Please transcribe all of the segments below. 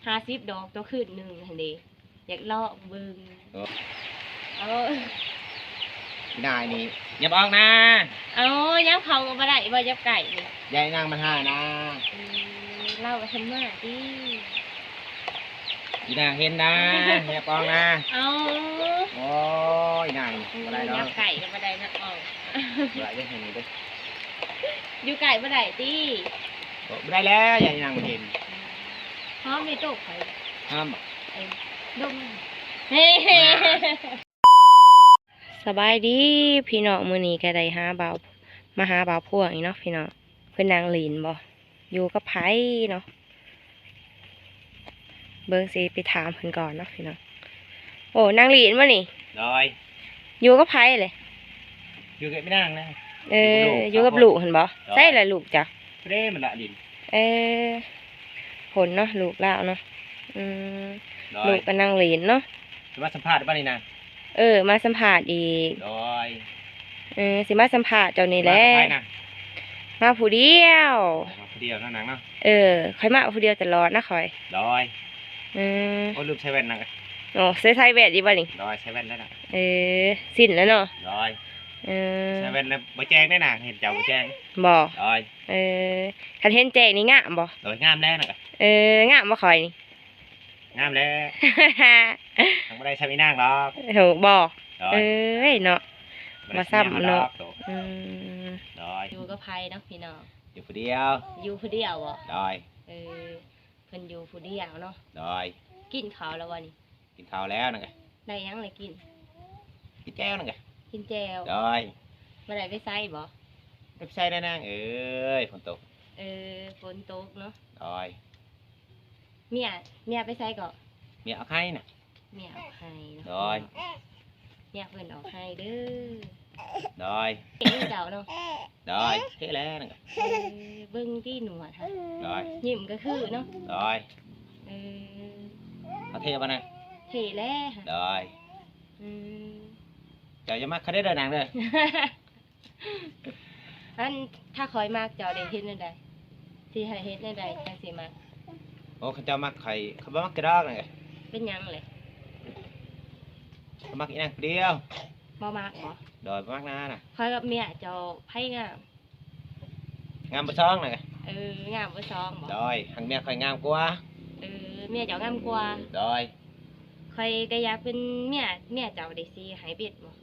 ຫ້າສິບດອກຕໍ່ຄືນໜຶ່ງຫັ້ນເດ ຢາກລອງເບິ່ງ. ເອີ ເອົາ ອີນາຍນີ້ ຫຍັບອອກນາ. ເອົາ ຫຍັບເຂົ້າກໍບໍ່ໄດ້ ບໍ່ຫຍັບໃກ້ນີ້ ຢ່າໃຫ້ນາງມັນຫານາ. ອືມ ລາວວ່າເພິ່ນມາຕິ ອີນາງເຫັນນາ ຫຍັບອອກນາ. ເອົາ ໂອ້ຍ ອີນາງນີ້ ອືມ ບໍ່ໄດ້ດອກ ຫຍັບໃກ້ກໍບໍ່ໄດ້ ຫຍັບອອກ ບໍ່ໄດ້ເດ້ ເຫັນນີ້ເດ້ ຢູ່ໃກ້ບໍ່ໄດ້ຕິ. ບໍ່ ບໍ່ໄດ້ແລ້ວ ຢ່າໃຫ້ນາງມັນເຫັນ. ຫອມໄດ້ໂຕໄປ ຫອມບໍ່? ເອີ ດົມ ເອີ ມາ. ສະບາຍດີພີ່ນ້ອງ ມື້ນີ້ກໍໄດ້ຫາບ່າວ ມາຫາບ່າວພວງອີກເນາະພີ່ນ້ອງ ເພິ່ນນັ່ງຫຼິ້ນບໍ່ ຢູ່ກັບໃຜເນາະ ເບິ່ງຊິໄປຖາມເພິ່ນກ່ອນເນາະພີ່ນ້ອງ. ໂອ້ ນັ່ງຫຼິ້ນບໍ່ນີ້? ໂດຍ ຢູ່ກັບໃຜເລີຍ? ຢູ່ກັບອີນາງນະ. ເອີ ຢູ່ກັບລູກ ຢູ່ກັບລູກຫັ້ນບໍ່? ໂດຍ ໃສລະລູກເຈົ້າ? ເດ້ ມັນລະຫຼິ້ນ. ເອີ ພຸ້ນເນາະ ລູກລາວເນາະ. ອືມ ໂດຍ ລູກກໍນັ່ງຫຼິ້ນເນາະ. ຊິມາສຳພາດບໍ່ນີ້ນະ? ເອີ ມາສຳພາດອີກ. ໂດຍ ເອີ ຊິມາສຳພາດເຈົ້ານີ້ແຫຼະ. ມາກັບໃຜນະ? ມາຜູ້ດຽວ. ມາຜູ້ດຽວເນາະນາງເນາະ. ເອີ ຂ້ອຍມາຜູ້ດຽວຕະຫຼອດນະຂ້ອຍ. ໂດຍ ເອີ ໂອ້ ລືມໃສ່ແວ່ນນະ. ໂອ້ ໃສ່ ໃສ່ແວ່ນຢູ່ບໍ່ນີ້? ໂດຍ ໃສ່ແວ່ນແລ້ວນະ. ເອີ ຊິນແລ້ວເນາະ. ໂດຍ ເອີ ໃສ່ແວ່ນແລ້ວບໍ່ແຈ້ງເດ້ນະ ເຫັນເຈົ້າບໍ່ແຈ້ງ. ບໍ່? ໂດຍ ເອີ ຄັນເຫັນແຈ້ງນີ້ງາມບໍ່? ໂດຍ ງາມແລ້ວນະ. ເອີ ງາມບໍ່ຂ້ອຍນີ້? ງາມແລ້ວ ຍັງບໍ່ໄດ້ຊ່ຳອີນາງດອກ. ໂຫ ບໍ່? ໂດຍ ເອີຍເນາະ ບໍ່ໄດ້ຊ່ຳເນາະ. ອືມ ໂດຍ ຢູ່ກັບໃຜເນາະພີ່ນ້ອງ? ຢູ່ຜູ້ດຽວ. ຢູ່ຜູ້ດຽວບໍ່? ໂດຍ ເອີ ເພິ່ນຢູ່ຜູ້ດຽວເນາະ. ໂດຍ ກິນເຂົ້າແລ້ວບໍ່ນີ້? ກິນເຂົ້າແລ້ວນະ. ໄດ້ຫຍັງລະກິນ? ກິນແຈ່ວນະ. ກິນແຈ່ວ. ໂດຍ ບໍ່ໄດ້ໄປໃສບໍ່? ໄປໃສແດ່ນາງເອີຍ ຝົນຕົກ. ເອີ ຝົນຕົກເນາະ. ໂດຍ ເມຍ ເມຍໄປໃສເກາະ? ເມຍອອກໄຮ່ນະ. ເມຍອອກໄຮ່ເນາະ. ໂດຍ ເມຍເພິ່ນອອກໄຮ່ເດີ. ໂດຍ ເທເຈົ້າເນາະ. ໂດຍ ເທແລ້ວນະ. ເອີ ເບິ່ງຕິໜວດຫັ້ນ. ໂດຍ ຍິ້ມກໍຄືເນາະ. ໂດຍ ເອີ ເຮົາເທບໍ່ນະ? ເທແລ້ວ. ໂດຍ ອືມ ເຈົ້າຢ່າມັກເຂົາເດີນາງເດີ. ອັນ ຖ້າຂ້ອຍມັກເຈົ້າໄດ້ເຮັດແນວໃດ? ຊິໃຫ້ເຮັດແນວໃດຈັ່ງຊິມັກ? ໂອ້ ຄັນເຈົ້າມັກຂ້ອຍ ຂ້ອຍບໍ່ມັກກະດອກນະ. ເປັນຫຍັງແຫຼະ? ຂ້ອຍມັກອີນາງຜູ້ດຽວ. ບໍ່ມັກບໍ່? ໂດຍ ບໍ່ມັກນານະ. ຂ້ອຍກັບເມຍເຈົ້າໃຜງາມ? ງາມເບິດສອງນະ. ເອີ ງາມເບິດສອງບໍ່? ໂດຍ ຫາກເມຍຂ້ອຍງາມກວ່າ. ເອີ ເມຍເຈົ້າງາມກວ່າ. ໂດຍ ຂ້ອຍກໍຢາກເປັນເມຍ ເມຍເຈົ້າເດ ຊິໃຫ້ເປັນບໍ່?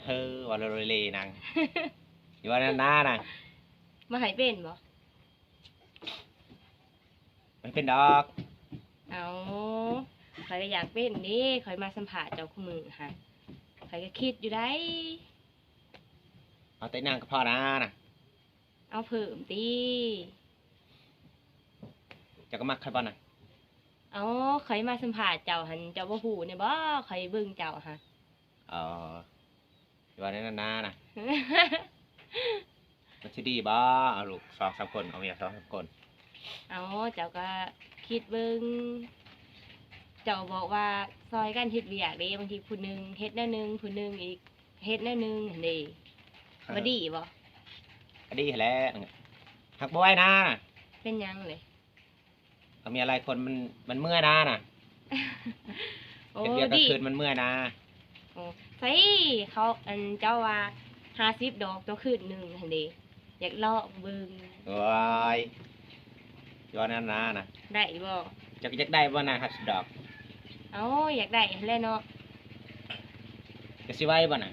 ເຮີ ເວົ້າເລໆນາງ ຢ່າວ່ານັ້ນນານາງ. ມາໃຫ້ເປັນບໍ່? ບໍ່ເປັນດອກ. ເອົາ ຂ້ອຍກໍຢາກເປັນເດ້ ຂ້ອຍມາສຳພາດເຈົ້າຄູ່ມື້ຫັ້ນ ຂ້ອຍກໍຄິດຢູ່ໃດ. ເອົາແຕ່ນາງກໍພໍນານະ. ເອົາເພີ່ມຕິ. ເຈົ້າກໍມັກຂ້ອຍບໍ່ນະ? ເອົາ ຂ້ອຍມາສຳພາດເຈົ້າຫັ້ນ ເຈົ້າບໍ່ຮູ້ແດ່ບໍ່ ຂ້ອຍເບິ່ງເຈົ້າຫະ. ອໍ ຊິວ່າແນວນັ້ນນານະ. ມັນຊິດີບໍ່ ເອົາລູກສອງສາມຄົນ ເອົາເມຍສອງສາມຄົນ? ເອົາ ເຈົ້າກໍຄິດເບິ່ງ ເຈົ້າບອກວ່າຊ່ອຍກັນເຮັດວຽກເດ້ ບາງທີຜູ້ໜຶ່ງເຮັດແນວໜຶ່ງ ຜູ້ໜຶ່ງອີກເຮັດແນວໜຶ່ງຫັ້ນເດ້. ເອີ ບໍ່ດີບໍ່? ກໍດີຫັ້ນແຫຼະ ຫາກບໍ່ໄຫວນາ. ເປັນຫຍັງເລີຍ? ເອົາເມຍຫຼາຍຄົນມັນ ມັນເມື່ອຍນານະ. ໂອ້ ເຮັດວຽກກາງຄືນ ດີ ມັນເມື່ອຍນາ. ໂອ້ ໃສເຂົາ ອັນ ເຈົ້າວ່າຫ້າສິບດອກຕໍ່ຄືນໜຶ່ງຫັ້ນເດ້ ຢາກລອງເບິ່ງ. ໂອ້ຍ ຢ່າວ່າແນວນັ້ນນານະ. ໄດ້ບໍ່? ເຈົ້າກໍຢາກໄດ້ບໍ່ນະ ຫ້າສິບດອກ? ເອົາ ຢາກໄດ້ຫັ້ນແຫຼະເນາະ. ເຈົ້າຊິໄຫວບໍ່ນະ?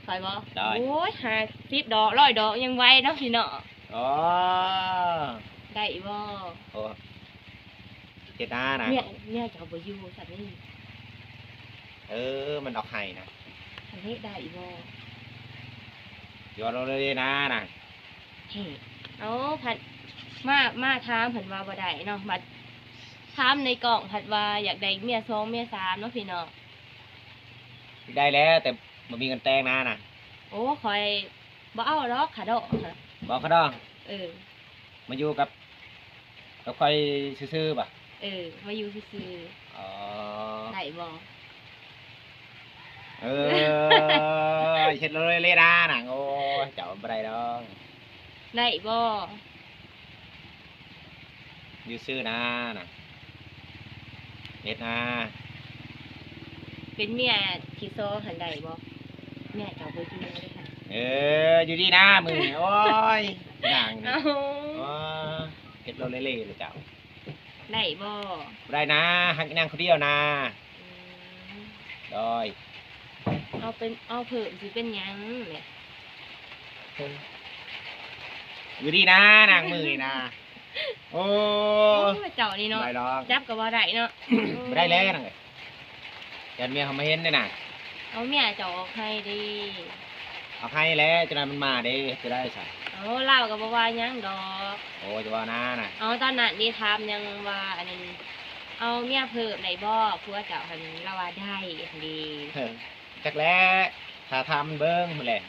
ຂ້ອຍບໍ່? ໄດ້. ໂອ້ຍ ຫ້າສິບດອກ ຮ້ອຍດອກ ຍັງໄຫວເນາະພີ່ນ້ອງ. ອໍ ໄດ້ບໍ່? ໂອ້ ເຮັດນານະ. ເມຍ ເມຍເຈົ້າບໍ່ຢູ່ຊັ້ນນີ້. ເອີ ມັນອອກໄຮ່ນະ. ອັນນີ້ໄດ້ບໍ່? ຢ່າເວົ້າເລີຍນານະ. ເອີ ເອົາ ພັດມາ ມາຖາມເພິ່ນວ່າບໍ່ໄດ້ເນາະ ບັດຖາມໃນກ້ອງພັດວ່າຢາກໄດ້ເມຍສອງເມຍສາມເນາະພີ່ນ້ອງ. ໄດ້ແລ້ວ ແຕ່ບໍ່ມີເງິນແຕ່ງນານະ. ໂອ້ ຂ້ອຍບໍ່ເອົາດອກຄ່າດອງ. ບໍ່ເອົາຄ່າດອງ? ເອີ ມາຢູ່ກັບ ກັບຂ້ອຍຊື່ໆບໍ່? ເອີ ມາຢູ່ຊື່ໆ. ອໍ ໄດ້ບໍ່? ເອີ ເຮັດເລີຍເລນານະ. ໂອ້ຍ ເຈົ້າບໍ່ໄດ້ດອກ. ໄດ້ບໍ່? ຢູ່ຊື່ນານະ. ເຮັດນາ ເປັນເມຍທີ່ສອງຫັ້ນໄດ້ບໍ່? ເມຍເຈົ້າບໍ່ຢູ່ເດ້ຫັ້ນ. ເອີ ຢູ່ດີນາມື້ນີ້. ໂອ້ຍ ນາງນີ້ ເອົ້າ ໂອ້ ເຮັດໂລເລເລເລີຍເຈົ້າ. ໄດ້ບໍ່? ບໍ່ໄດ້ນາ ຮັກອີນາງຄົນດຽວນາ. ອືມ ໂດຍ ເອົາເປັນ ເອົາເພີ່ມຊິເປັນຫຍັງແຫຼະ? ຢູ່ດີນາ ນາງມື້ນີ້ນາ. ໂອ້ ໂອ້ຍ ເຈົ້ານີ້ເນາະ ບໍ່ໄດ້ດອກ ຈັບກໍບໍ່ໄດ້ເນາະ. ບໍ່ໄດ້ແລ້ວນາງເອີຍ ຢ້ານເມຍເຂົາມາເຫັນເດ້ນາ. ເອົາເມຍເຈົ້າອອກໄຮ່ເດ້. ອອກໄຮ່ແລ້ວ ຈັກໜ່ອຍມັນມາເດ້ ເຮັດຈັ່ງໃດຊະ? ເອົາ ລາວກໍບໍ່ວ່າຫຍັງດອກ. ໂອ້ ຈະເວົ້ານານະ. ເອົາ ຕອນນັ້ນເດ້ຖາມຫຍັງວ່າ ອັນນັ້ນ ເອົາເມຍເພີ່ມໄດ້ບໍ່? ຜົວເຈົ້າຫັ້ນລາວວ່າໄດ້ຫັ້ນເດ້. ຈັກແຫຼະ ຖ້າຖາມມັນເບິ່ງພຸ້ນແຫຼະ.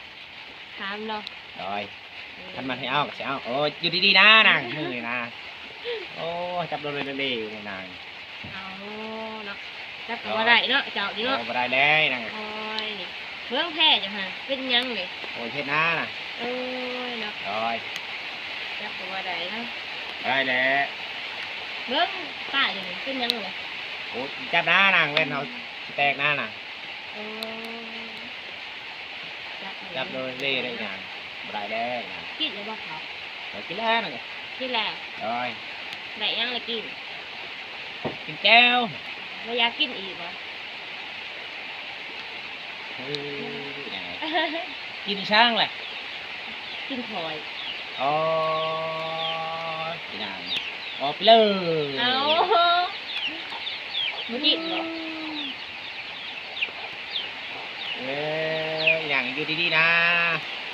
ຖາມເນາະ. ໂດຍ ເອີ ຄັນມັນໃຫ້ເອົາກໍຊິເອົາ. ໂອ້ຍ ຢູ່ດີໆນານາງ ມື້ນີ້ນາ. ໂອ້ຍ ຈັບໂລເລເລເລີຍນາງ. ເອົາເນາະ ຈັບກໍບໍ່ໄດ້ເນາະ ເຈົ້ານີ້ເນາະ. ໂອ້ ບໍ່ໄດ້ແລ້ວນາງ. ໂອ້ຍ ເບິ່ງແພ້ເຈົ້າຫັ້ນເປັນຫຍັງນີ້? ໂອ້ຍ ເຮັດນານະ. ໂອ້ຍເນາະ. ໂດຍ ຈັບກໍບໍ່ໄດ້ເນາະ. ໄດ້ແລ້ວ ເບິ່ງປ້າເຈົ້ານີ້ເປັນຫຍັງນີ້? ໂອ້ຍ ຈັບນານາງ ແວ່ນເຮົາຊິແຕກນານາງ. ເອີ ຈັບໂລເລໄດ້ຫຍັງ ບໍ່ໄດ້ແລ້ວຫຍັງ. ກິນແລ້ວບໍ່ເຂົ້າ? ເອີ ກິນແລ້ວນະ. ກິນແລ້ວ. ໂດຍ ໄດ້ຫຍັງລະກິນ? ກິນແຈ່ວ. ບໍ່ຢາກກິນອີກບໍ່? ເອີ ກິນອີ່ຫຍັງລະ? ກິນຂ້ອຍ. ອໍ ກິນຫຍັງ? ອໍ ໄປເລີຍ. ເອົາ ບໍ່ກິນບໍ່? ເອີ ອີ່ຫຍັງ ຢູ່ດີໆນາ.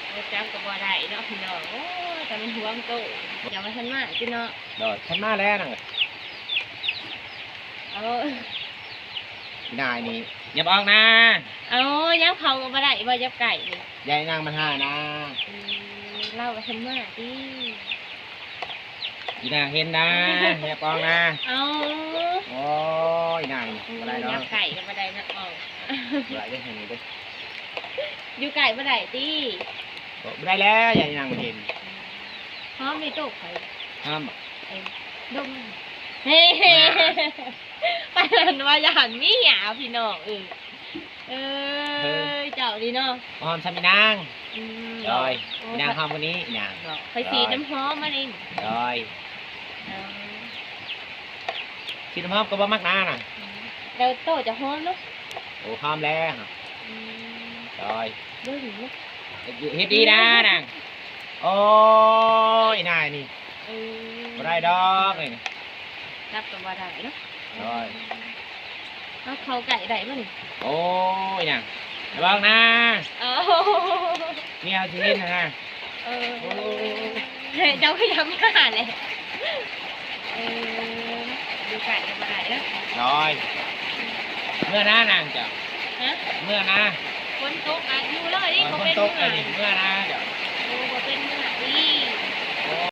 ໂອ້ ຈຳກໍບໍ່ໄດ້ເນາະພີ່ນ້ອງ. ໂອ້ຍ ແຕ່ມັນຫ່ວງໂຕ ຢ່າວ່າທັນມາຕິເນາະ. ໂດຍ ທັນມາແລ້ວນະ. ເອົາ ອີ່ນາຍນີ້ ຢ່າໄປອອກນາ. ເອົາ ຍັບເຂົ້າກໍບໍ່ໄດ້ບໍ່ ຍັບໃກ້ນີ້ ຢ່າໃຫ້ນາງມັນຫານາ. ອືມ ລາວວ່າທັນມາຕິ. ອີນາເຫັນນາ ແຮບອອກນາ. ເອົາ ໂອ້ຍ ນານີ້ ອືມ ບໍ່ໄດ້ດອກ ຍັບໃກ້ກໍບໍ່ໄດ້ນະ. ເອົາ ບໍ່ໄດ້ເດ້ ອັນນີ້ເດ້ ຢູ່ໃກ້ບໍ່ໄດ້ຕິ. ບໍ່ ບໍ່ໄດ້ແລ້ວ ຢ່າໃຫ້ນາງມັນເຫັນ. ຫອມໃນໂຕະຂ້ອຍ ຫອມບໍ່? ເອີ ດົມ ເອີ ປານນັ້ນວ່າຢ້ານເມຍ ພີ່ນ້ອງເອີຍ. ເອີ ເອີ ເຈົ້ານີ້ເນາະ ຫອມຊ່ຳອີນາງ. ອືມ ໂດຍ ໂອ້ຍ ອີນາງຫອມກວ່ານີ້ ອີນາງ ຂ້ອຍສີດນ້ຳຫອມມານີ້. ໂດຍ ເອີ ສີດນ້ຳຫອມກໍບໍ່ມັກນານະ. ອືມ ແລ້ວໂຕຈະຫອມເນາະ. ໂອ້ ຫອມແລ້ວ. ອືມ ໂດຍ ເບິ່ງເນາະ ເຮັດດີນານາງ. ໂອ້ຍ ນາຍນີ້ ເອີ ບໍ່ໄດ້ດອກນີ້ ຈັບກໍບໍ່ໄດ້ເນາະ. ໂດຍ ເອົາ ເຂົ້າໃກ້ໄດ້ບໍ່ນີ້? ໂອ້ຍ ນາງ ລະວັງນາ. ເອີ ເມຍຊິເຫັນນະ. ເອີ ໂອ້ຍ ເຈົ້າກໍຢ່າມາແຫຼະ. ເອີ ຢູ່ໃກ້ກໍບໍ່ໄດ້ເນາະ. ໂດຍ ເມືອນານາງເຈົ້າ. ຮະ? ເມືອນາ. ຝົນຕົກອະ ຢູ່ເລີຍ ເອີ ຝົນຕົກອັນນີ້ ເມືອນາເຈົ້າ. ໂອ້ ບໍ່ເປັນເມືອອີກ